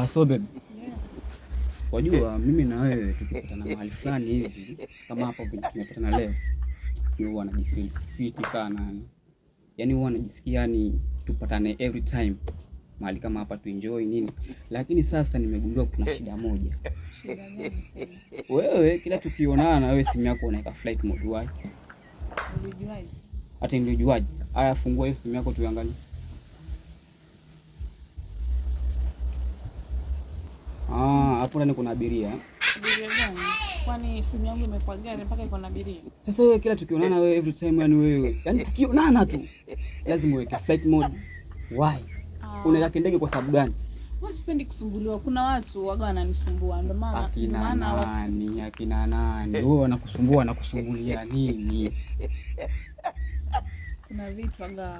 So babe, Yeah. wajua mimi na wewe tukipatana mahali fulani hivi kama hapa vile tumepatana leo, mimi huwa najifeel fiti sana yani. Yaani huwa najisikia yani tupatane every time mahali kama hapa tuenjoy nini, lakini sasa nimegundua kuna shida moja. Shida gani tena? Wewe kila tukionana, wewe simu yako unaweka flight mode, why? Ulijuaje? Hata nilijuaje? Aya, fungua hiyo simu yako tuangalie. Ah, hapo ndani kuna abiria. Abiria gani? Kwani simu yangu imekuwa gari mpaka iko na abiria? Sasa wewe kila tukionana wewe every time yani wewe, yani tukionana tu lazima uweke flight mode. Why? Ah, Unaweka kindege kwa sababu gani? Huwa sipendi kusumbuliwa. Kuna watu waga wananisumbua, ndio Akina maana nani? Akina nani? Wewe wanakusumbua, wanakusumbulia nini? Kuna vitu waga,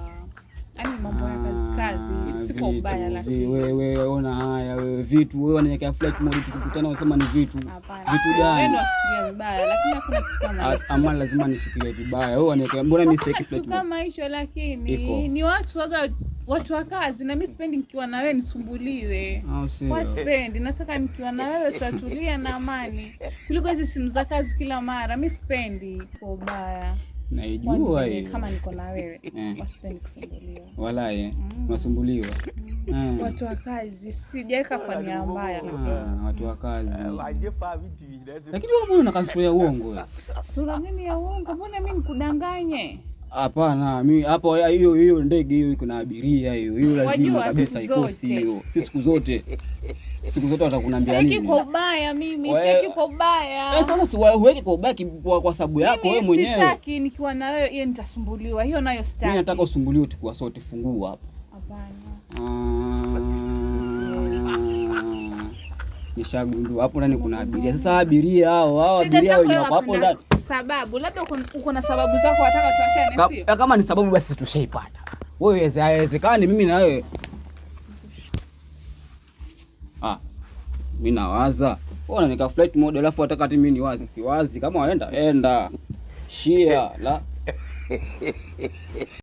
yaani mambo ya kazi kazi, si kwa ubaya lakini Wewe ona haya wewe vitu wewe unaweka flight mode tukikutana unasema ni vitu. Hapana. Vitu Wewe gani? ndio wafikiria vibaya, lakini hakuna kitu kama hicho. Ama lazima nifikirie vibaya. Wewe unaweka, mbona mimi Hakuna siweki kitu flight mode? kama hicho, lakini Iko. ni watu waga, watu wa kazi, na mimi sipendi nikiwa na wewe nisumbuliwe. Au sio? Kwa sipendi, nataka nikiwa na wewe tutatulia na amani kuliko hizi simu za kazi kila mara. Mi sipendi kwa ubaya. Naijua Kwani hiyo. kama niko na wewe wasipendi kusumbuliwa. Wala Mm. unasumbuliwa. Watu wa kazi, sijaweka kwa nia mbaya, lakini Ah, watu wa kazi. Lakini wewe mbona unakaa sura ya uongo wewe? Sura nini ya uongo? Mbona mi nikudanganye? Hapana, mimi hapo hiyo hiyo ndege hiyo iko na abiria hiyo. Hiyo lazima Wajua kabisa siku ikosi zote. hiyo. Si siku zote. Siku zote watakunambia Siweki nini? kwa ubaya mimi, siweki kwa ubaya. Sasa si huweki kwa ubaya kwa sababu yako wewe Mimi mwenyewe. sitaki nikiwa na wewe hiyo nitasumbuliwa. Hiyo nayo sitaki. Mimi nataka usumbuliwe tukiwa sote, fungua hapo. Hapana. Ah, nishagundua hapo ndani kuna abiria. Sasa abiria hao Shida abiria zako wenye wewe wako hapo wapenda ndani. sababu, labda uko na sababu zako wataka tuachane, sio? Kama ni sababu basi tushaipata. Wewe haiwezekani mimi na wewe. Ah, mimi nawaza. Wewe unaniweka flight mode alafu wataka ati mimi niwaze. Siwazi, kama waenda enda. Shia la.